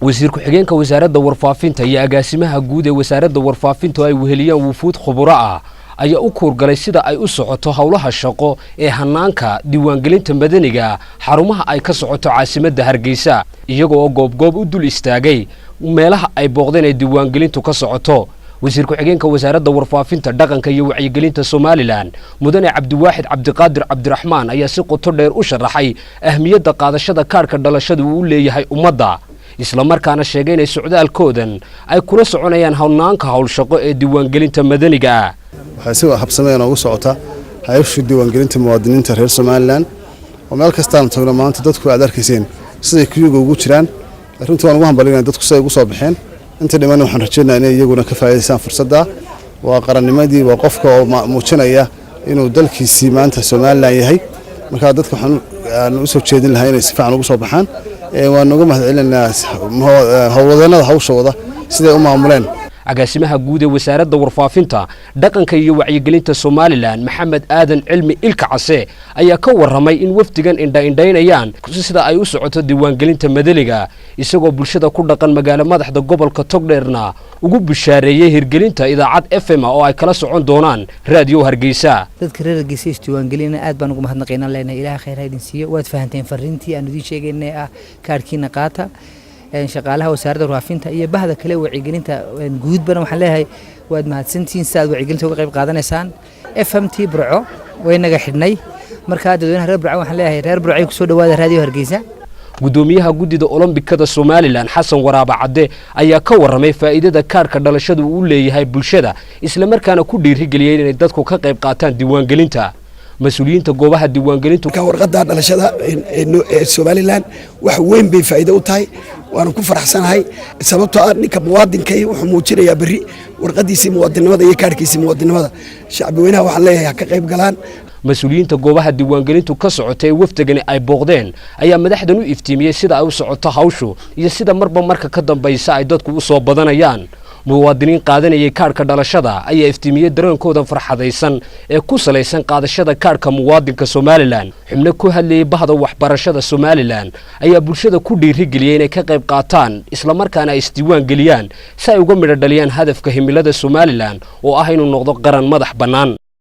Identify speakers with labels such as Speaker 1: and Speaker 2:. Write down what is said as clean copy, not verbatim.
Speaker 1: Wasiir ku-xigeenka Wasaaradda Warfaafinta iyo agaasimaha guud ee Wasaaradda Warfaafinta oo ay weheliyaan wufuud khuburo ah ayaa u kuurgalay sida ay u socoto howlaha shaqo ee hanaanka diiwaangelinta madaniga, xarumaha ay ka socoto caasimadda Hargeysa, iyaga oo goobgoob u dul istaagay meelaha ay booqdeen ee diiwaangelintu ka socoto. Wasiir ku-xigeenka Wasaaradda Warfaafinta, Dhaqanka iyo Wacyigelinta Somaliland, Mudane Cabdiwaaxid Cabdiqaadir Cabdiraxmaan, ayaa si qoto dheer u sharaxay ahmiyadda qaadashada kaadhka dhalashada uu u leeyahay ummadda, islamarkaana sheegay inay socdaalkoodan ay kula soconayaan hanaanka howlshaqo ee diiwaangelinta madaniga ah.
Speaker 2: Waxay si habsameen ugu socotaa hay'asha diiwaangelinta muwaadiniinta reer Somaliland oo meel kastaanu tagno maanta dadku aad arkayseen siday queue-ga ugu jiraan. Runtii waan ugu hambalinaya dadku siday ugu soo baxeen. Inta dhiman waxaan rajeynaya inay iyaguna ka faa'iidaystaan fursadda. Waa qarannimadii, waa qofka oo muujinaya inuu dalkiisii maanta Somaliland yahay. Marka dadka waxaan u soo jeedin lahaa inay si fiican ugu soo baxaan. Waan uga mahad celinaynaa howlwadeennada hawsha wada siday u maamuleen.
Speaker 1: Agaasimaha guud ee Wasaaradda Warfaafinta, Dhaqanka iyo Wacyigelinta Somaliland, Maxamed Aadan Cilmi Ilka Case, ayaa ka warramay in wafdigan indha-indhaynayaan sida ay u socoto diiwaangelinta madaniga, isagoo bulshada ku dhaqan magaalo madaxda gobolka Togdheerna ugu bishaareeyey hirgelinta idaacad FM oo ay kala socon doonaan Raadiyo Hargeysa.
Speaker 3: Dadka reer Hargeysa isdiiwaangelina aad baan ugu mahadnaqaynaa, leenahay Ilaah khayr ha idin siiyo. Waad fahanteen fariintii aan idiin sheegaynay ah kaarkiina qaata. Shaqaalaha Wasaaradda Warfaafinta iyo bahda kale wacyigelinta guudbana waxaan leeyahay waad mahadsantihiin si aad wacyigelinta uga qayb qaadanaysaan. FM t Burco way naga xidhnay. Markaa dadweynaha reer Burco waxaan leeyahay, reer Burco, kusoo dhawaada Raadiyo Hargeysa.
Speaker 1: Guddoomiyaha guddida Olombikada Somaliland, Xasan Waraaba Cadde, ayaa ka warramay faa'iidada kaarhka dhalashadu uu leeyahay bulshada, islamarkaana ku dhiirigeliyey inay dadku ka qayb qaataan diiwaangelinta. Mas-uuliyiinta goobaha diiwaangelintu
Speaker 4: Warqadda dhalashada ee Somaliland wax weyn bay faa'iido u tahay, waana ku faraxsanahay, sababtoo ah ninka muwaadinkai wuxuu muujinayaa berri warqadiisii muwaadinnimada iyo kaarhkiisii muwaadinnimada. Shacbi weynaha waxaan leeyahay ha ka qayb galaan.
Speaker 1: Mas-uuliyiinta goobaha diiwaangelintu ka socota ee wafdigani ay booqdeen ayaa madaxdan u iftiimiyey sida ay u socoto hawshu iyo sida marba marka ka dambaysa ay dadku u soo badanayaan. Muwaadiniin qaadanayay kaadhka dhalashada ayaa iftiimiyey dareenkooda farxadaysan ee ku salaysan qaadashada kaadhka muwaadinka Somaliland. Xubno ku hadlayay bahda waxbarashada Somaliland ayaa bulshada ku dhiirigeliyey inay ka qayb qaataan, islamarkaana ay isdiiwaan geliyaan si ay uga midho dhaliyaan hadafka himilada Somaliland oo ah inuu noqdo qaran madax bannaan.